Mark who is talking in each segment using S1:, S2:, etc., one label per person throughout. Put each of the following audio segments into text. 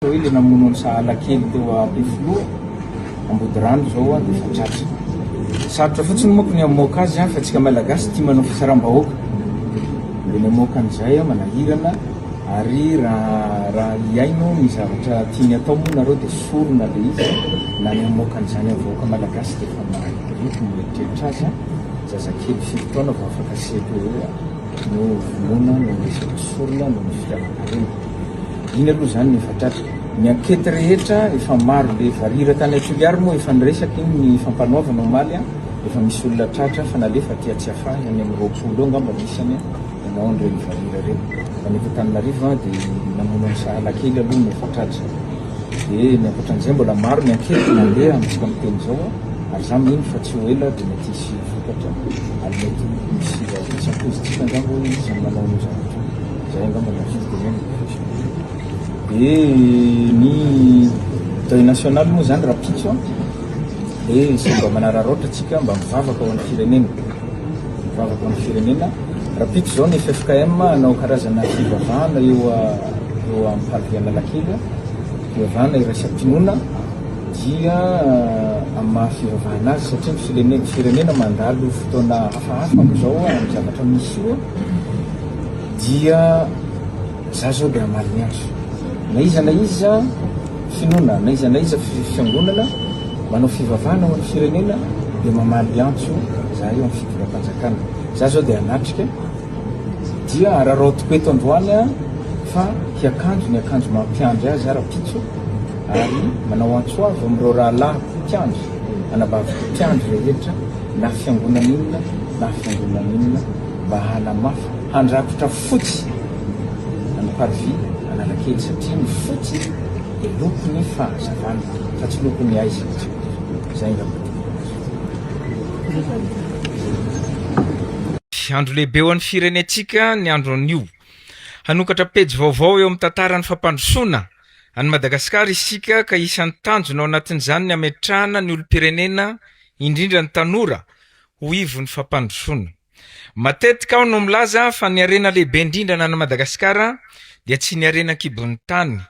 S1: Hoe le namono an'i Sahala kely teo Ampefiloha, Ambodirano zao dia efa tratra. Sarotra fotsiny manko ny hamoaka azy fa tsika Malagasy tia manao fitsaram-bahoaka. Dia ny hamoaka an'izay manahirana ary raha raha hihaino ny zavatra tiany atao moa nareo dia sorona le izy na ny hamoaka an'izany amin'ny vahoaka Malagasy dia efa maharikoriko ny mieritreritra azy. Zazakely firy taona vao afaka CPE no vonoina noho ny resaka sorona noho ny fitiavan-karena. Iny aloha izany no efa tratra. Ny enquête rehetra efa maro be. Varira tany Toliary moa efa niresaka iny ny fampanoavana omaly an, efa misy olona tratra fa nalefa aty Tsiafahy any amin'ny 20 eo angamba ny isany an, nanao an'ireny varira ireny. Fa ny eto Antananarivo an dia ny namono an'i Sahala kely aloha no efa tratra. Dia ny ankoatran'izay mbola maro ny enquête mandeha amintsika miteny izao an, ary za mino fa tsy ho ela dia mety hisy vokatra ary mety hisy tsy ampoizintsika angamba hoe iza no nanao an'io zavatra io. Zay angamba no azoko tenenina. Dia ny deuil national moa zany rahampitso an, dia izay mba manararaotra tsika mba mivavaka ho an'ny firenena. Mivavaka ho an'ny firenena. Rahampitso izao ny ffkm hanao karazana fivavahana eo eo amin'ny parvis Analakely, fivavahana iraisam-pinoana dia amin'ny maha fivavahana azy satria ny firenena firenena mandalo fotoana hafahafa amin'izao amin'ny zavatra misy io. Dia za zao dia hamaly ny antso. Na iza na iza finoana, na iza na iza fiangonana manao fivavahana ho an'ny firenena dia mamaly antso za eo amin'ny fitondram-panjakana. Za zao dia hanatrika dia araraotiko eto androany aho fa hiakanjo ny akanjo maha mpiandry azy aho rahampitso ary manao antso avo amin'ireo rahalahiko mpiandry, anabaviko mpiandry rehetra na fiangonana inona na fiangonana inona mba hanamafy, handrakotra fotsy an'i Parvis Analakely satria ny fotsy dia lokon'ny fahazavana fa tsy lokon'ny haizina. Izay angamba no tokony ho azo.
S2: Andro lehibe ho an'ny firenentsika ny andro anio. Hanokatra pejy vaovao eo amin'ny tantaran'ny fampandrosoana an'i Madagasikara isika ka isan'ny tanjona ao anatin'izany ny hametrahana ny olom-pirenena, indrindra ny tanora, ho ivon'ny fampandrosoana. Matetika aho no milaza fa ny harena lehibe indrindra ananan'i Madagasikara dia tsy ny harena an-kibon'ny tany,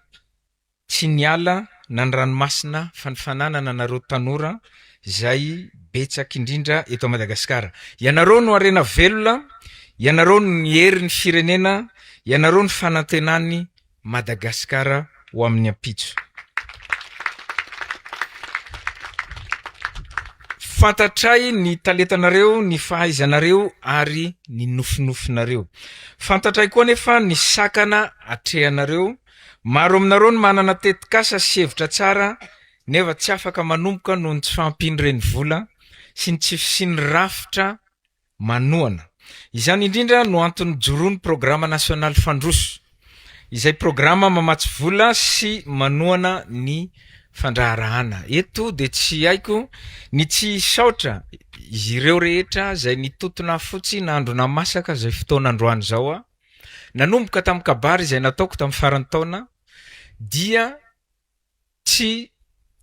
S2: tsy ny ala na ny ranomasina fa ny fananana anareo tanora izay betsaka indrindra eto Madagasikara. Ianareo no harena velona, ianareo no herin'ny firenena, ianareo no fanantenan'i Madagasikara ho amin'ny ampitso. Fantatray ny talentanareo, ny fahaizanareo ary ny nofinofinareo. Fantatray koa anefa ny sakana atrehanareo. Maro aminareo no manana tetikasa sy hevitra tsara nefa tsy afaka manomboka noho ny tsy fahampian'ny renivola sy ny tsy fisian'ny rafitra manohana. Izany indrindra no antony nijoroan'ny Programa Nasionaly Fandroso, izay programa mamatsy vola sy manohana ny fandraharahana. Eto dia tsy haiko ny tsy hisaotra izy ireo rehetra izay nitotona fotsy nahandro namasaka izay fotoana androany izao aho. Nanomboka tamin'ny kabary izay nataoko tamin'ny faran'ny taona dia tsy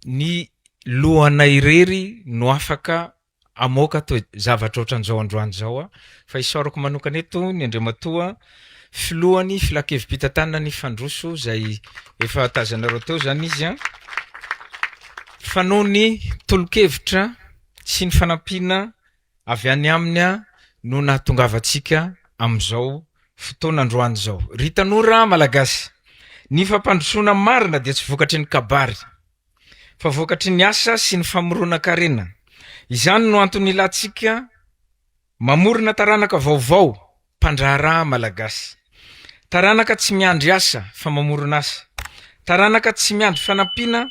S2: ny lohanay irery no afaka hamoaka toe zavatra ohatran'izao androany izao aho fa isaorako manokana eto ny Andriamatoa Filohan'ny Filankevi-pitantanana ny Fandroso izay efa tazanareo teo izany izy an, fa noho ny tolo-kevitra sy ny fanampiana avy any aminy no nahatongavantsika amin'izao fotoana androany izao. Ry tanora Malagasy, ny fampandrosoana marina dia tsy vokatry ny kabary. fa vokatry ny asa sy ny famoronan-karena. Izany no antony ilantsika mamorona taranaka vaovao mpandraharaha malagasy. Taranaka tsy miandry asa fa mamorona asa. Taranaka tsy miandry fanampiana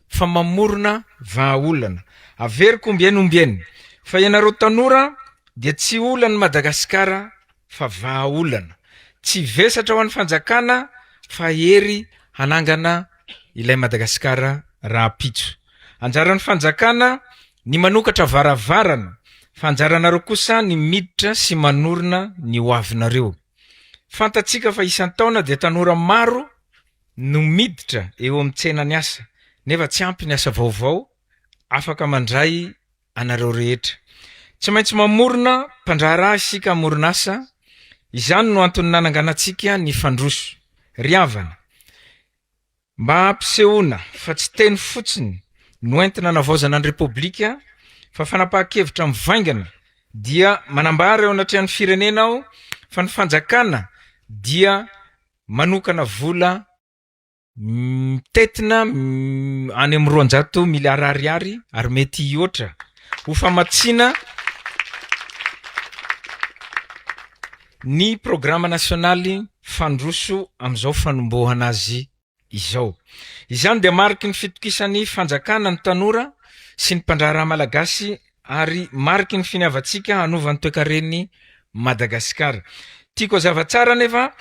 S2: fa mamorona vahaolana. Averiko ombieny ombieny fa ianareo tanora dia tsy olan'i Madagasikara fa vahaolana. Tsy vesatra ho an'ny fanjakana fa hery hanangana ilay Madagasikara rahampitso. Anjaran'ny fanjakana ny manokatra varavarana fa anjaranareo kosa ny miditra sy manorina ny hoavinareo. Fantatsika fa isan-taona dia tanora maro no miditra eo amin'ny tsenan'ny asa nefa tsy ampy ny asa vaovao afaka mandray anareo rehetra. Tsy maintsy mamorona mpandraharaha isika hamorona asa, izany no antony nananganantsika ny Fandroso. Ry havana! Mba hampisehoana fa tsy teny fotsiny no entina hanavaozana ny Repoblika fa fanapahan-kevitra mivaingana dia manambara eo anatrehan'ny firenena aho fa ny fanjakana dia manokana vola mitentina any amin'ny 200 miliara ariary ary mety hihoatra ho famatsiana ny programa nasionaly Fandroso amin'izao fanombohana azy izao. Izany dia mariky ny fitokisan'ny fanjakana ny tanora sy ny mpandraharaha malagasy ary mariky ny finiavantsika hanova ny toekaren'i Madagasikara. Tiako hazava tsara anefa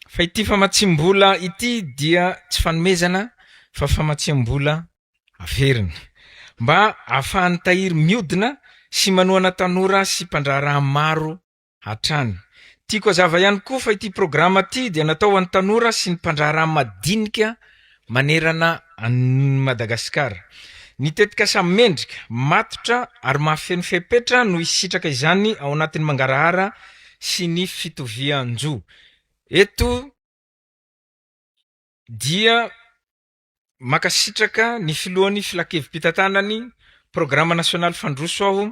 S2: fa ity famatsiam-bola ity dia tsy fanomezana fa famatsiam-bola averina mba hahafahan'ny tahiry miodina sy manohana tanora sy mpandraharaha maro hatrany. Tiako hazava ihany koa fa ity programa ity dia natao ho an'ny tanora sy ny mpandraharaha madinika manerana an'i Madagasikara. Ny tetikasa mendrika, matotra ary mahafeno fepetra no hisitraka izany ao anatin'ny mangarahara sy ny fitovian-jo. Eto dia mankasitraka ny filohan'ny filankevi-pitantanan'ny Programa Nasionaly Fandroso aho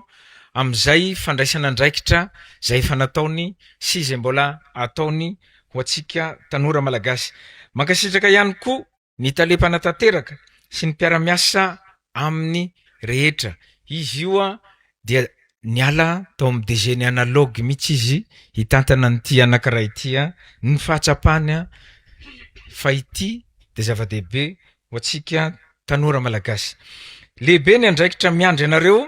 S2: amin'izay fandraisana andraikitra izay efa nataony sy izay mbola ataony ho antsika tanora malagasy. Mankasitraka ihany koa ny tale mpanatanteraka sy ny mpiara-miasa aminy rehetra. Izy io dia niala tao amin'ny DG ny analogue mihitsy izy hitantana an'ity anankiray ity, ny fahatsapany fa ity dia zava-dehibe ho antsika tanora malagasy. Lehibe ny andraikitra miandry anareo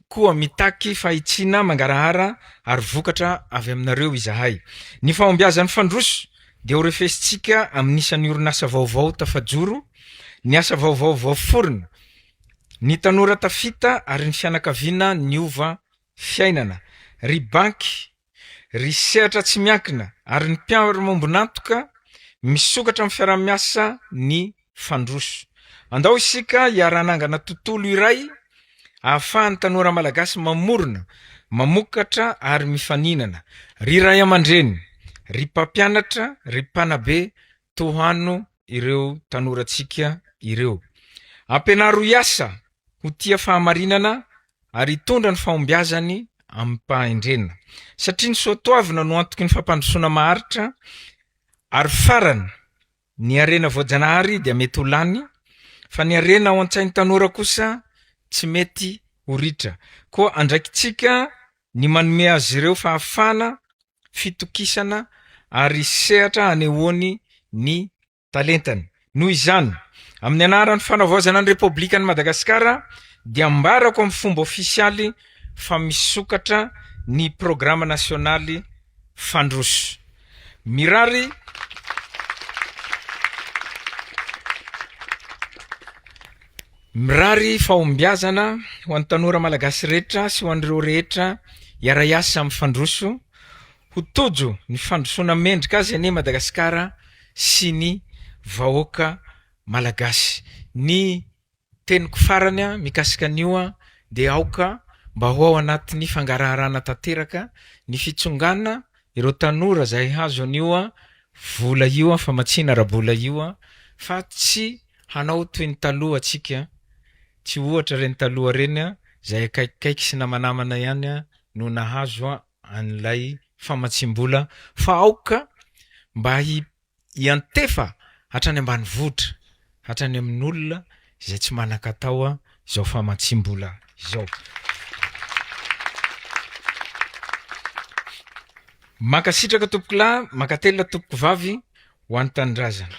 S2: koa mitaky fahitsiana mangarahara ary vokatra avy aminareo izahay. Ny fahombiazan'ny Fandroso dia ho refesintsika amin'ny isan'ny orinasa vaovao tafajoro, ny asa vaovao voaforona, ny tanora tafita ary ny fianakaviana niova fiainana. Ry banky, ry sehatra tsy miankina ary ny mpiara-miombon'antoka, misokatra amin'ny fiaraha-miasa ny Fandroso. Andao isika hiara-hanangana tontolo iray ahafahan'ny tanora malagasy mamorona, mamokatra ary mifaninana. Ry ray aman-dreny, ry mpampianatra, ry mpanabe, tohano ireo tanorantsika ireo. Ampianaro hiasa, ho tia fahamarinana ary hitondra ny fahombiazany amim-pahendrena. Satria ny soatoavina no antoky ny fampandrosoana maharitra ary farany, Ny harena voajanahary dia mety ho lany, fa ny harena ao an-tsain'ny tanora kosa tsy mety ho ritra. Koa andraikitsika ny manome azy ireo fahafahana, fitokisana ary sehatra hanehoany ny talentany. Noho izany, amin'ny anaran'ny Fanavaozana ny Repoblikan'i Madagasikara dia ambarako amin'ny fomba ofisialy fa misokatra ny Programa Nasionaly Fandroso. Mirary Mirary fahombiazana ho an'ny tanora malagasy rehetra sy ho an'ireo rehetra hiara-hiasa amin'ny Fandroso. Ho tojo ny fandrosoana mendrika azy anie Madagasikara sy ny vahoaka malagasy. Ny Teniko farany mikasika an'io dia aoka mba ho ao anatin'ny fangaraharana tanteraka ny fitsongana ireo tanora izay hahazo an'io vola io, famatsiana ara-bola io fa tsy hanao toy ny taloha antsika, tsy ohatra ireny taloha ireny izay akaikikaiky sy namanamana ihany no nahazo an'ilay famatsiam-bola fa aoka mba hi hiantefa hatrany ambanivohitra, hatrany amin'olona izay tsy manan-katao izao famatsiam-bola izao. Mankasitraka tompokolahy, mankatelina tompokovavy ho an'ny tanindrazana.